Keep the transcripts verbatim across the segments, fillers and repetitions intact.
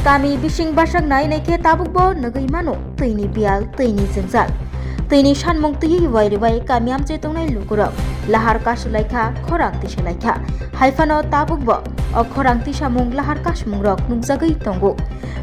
Kami bising bwsaknai naikhe tabukbo nugwi mano twini biyal, twini jwngjal. Twini sanmung twiwi wairibai kami amchai tongnai lukurok lahar kasulaikha, khorang tisalaikha. Haiphano tabukbo o khorang tisamung lahar kasumungrok nukjagwi tongo.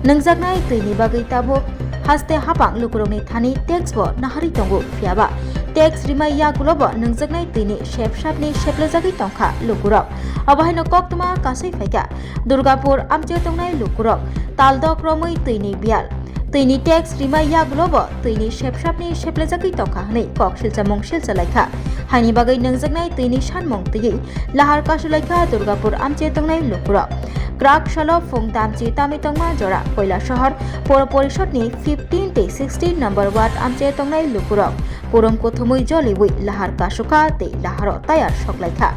Nungjaknai twini bagwi tabuk haste hapang lukurokni thani tax bo naharwi tongo, phiyaba tax rimai yagulobo nungjaknai twini sepsapni seplejagwi tongkha lukurok. Obo haino koktwma kasui phaikha Durgapur amchai tongnai lukurok taldok romwi twini biyal. Twini tax rimai yagulobo twini sepsapni seplejagwi tongkha hwnwi kok silchamung silchalaikha. Haini bagwi nungjaknai twini sanmung twiwi lahar kasulaikha Durgapur amchai tongnai lukurok. Kwrak salo phung damchi tamwi tongma jora Koilasahar Poro Porishodni fifteen tei sixteen number ward amchai tongnai lukurok kurum kuthumwi joliwi lahar kasukha tei laharo tayar soklaikha.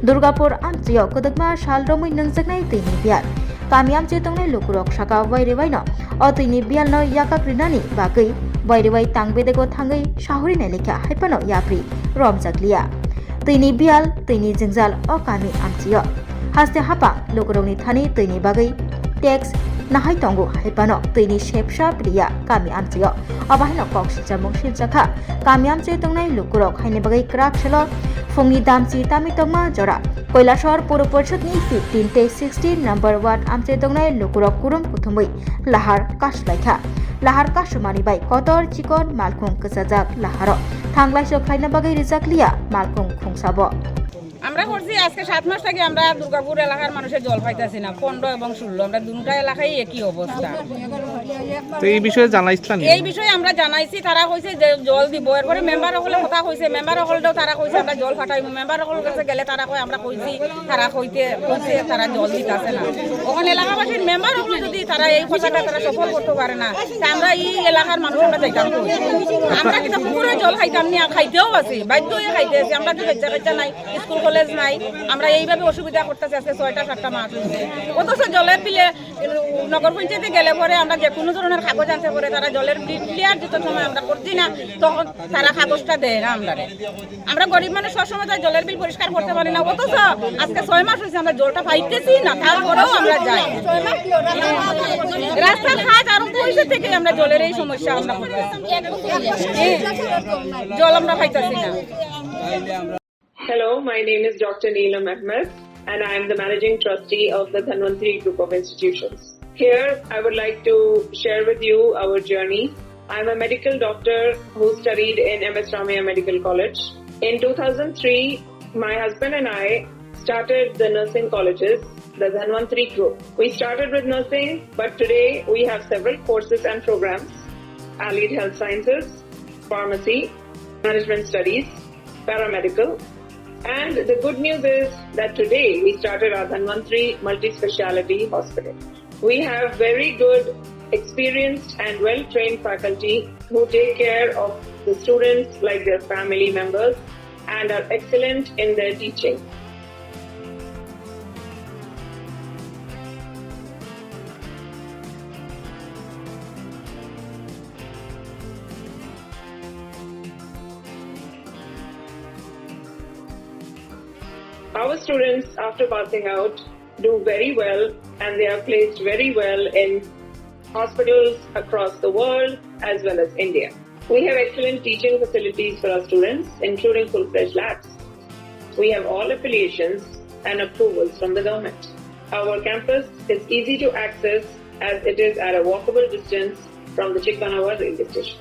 Durgapur amchaio kwdwkma sal romwi nungjaknai twini biyal. Kami amchai tongnai lukurok saka wairiwaino o twini biyalno yakak rinani bagwi wairiwai tang bedego thangwi sahuri nailaikha, haiphano yapri romjakliya. Twini biyal, twini jwngjal o kami amchaio. Haste hapang lukurokni thani twini bagwi tax nahai tongo, haiphano twini sepsap riya kami amchaio. Obo haino kok silchamung silchakha kami amchai tongnai lukurok, haini bagwi kwrak salo phungni damchi tamwi tongma jora Koilasahar Poro Porishodni fifteen tei sixteen number ward amchai tongnai lukurok kurum kuthumwi lahar kasulaikha. Lahar kasumani bai kotor chikon malkhung kwchajak laharo thanglaiso khlaina bagwi rijakliya malkhung khungsabo. আমরা করছি আজকে সাত মাস থেকে আমরা দুর্গাপুর এলাকার মানুষের জল পাইতাছি না, পনেরো এবং ষোলো, আমরা দুটা এলাকায় একই অবস্থা। তো এই বিষয়ে জানাইছিলেন? এই বিষয়ে আমরা জানাইছি, তারা কইছে যে জল দিব, এরপরে মেম্বার হকলে কথা কইছে, মেম্বার হকলটাও তারা কইছে আমরা জল ফাটাইবো, মেম্বার হকল কাছে গেলে তারা কয় আমরা কইছি, তারা কইতে কইছে তারা জল দিতাছে না। ওখানে এলাকাবাসীর মেম্বার হকলে যদি তারা এই কথাটা তারা সফল করতে পারে না, তা আমরা এই এলাকার মানুষ আমরা যাইতাম কই? আমরা কিতা পুকুরে জল খাইতাম নি, আর খাইতেও আছি, বাধ্য হয়ে খাইতে আছি। আমরা কি বাচ্চা কাচ্চা নাই, স্কুল কলেজ নাই, আমরা এইভাবে অসুবিধা করতেছি আজকে ছয়টা সাতটা মাস হয়েছে। অথচ জলের বিলে নগর পঞ্চায়েতে গেলে পরে আমরা যে কোনো ধরনের কাগজ আনতে পরে তারা জলের বিল ক্লিয়ার যত সময় আমরা করছি না, তখন তারা কাগজটা দেয় না আমরা। আমরা গরিব মানুষ, সবসময় তাই জলের বিল পরিষ্কার করতে পারি না, অথচ আজকে ছয় মাস হয়েছে আমরা জলটা পাইতেছি না, তারপরেও আমরা যাই। রাস্তার কাজ আরম্ভ হয়েছে থেকে আমরা জলের এই সমস্যা আমরা করতেছি। হ্যাঁ, জল আমরা পাইতেছি না। Hello, my name is Doctor Neelam Ahmed, and I am the Managing Trustee of the Dhanvantri Group of Institutions. Here, I would like to share with you our journey. I'm a medical doctor who studied in M S Ramaiah Medical College. In two thousand three, my husband and I started the nursing colleges, the Dhanvantri Group. We started with nursing, but today we have several courses and programs: allied health sciences, pharmacy, management studies, paramedical. And the good news is that today we started our Dhanvantri Multi-Speciality Hospital. We have very good, experienced and well-trained faculty who take care of the students like their family members and are excellent in their teaching. Our students, after passing out, do very well and they are placed very well in hospitals across the world as well as India. We have excellent teaching facilities for our students, including full-fledged labs. We have all affiliations and approvals from the government. Our campus is easy to access as it is at a walkable distance from the Chikmanawa railway station.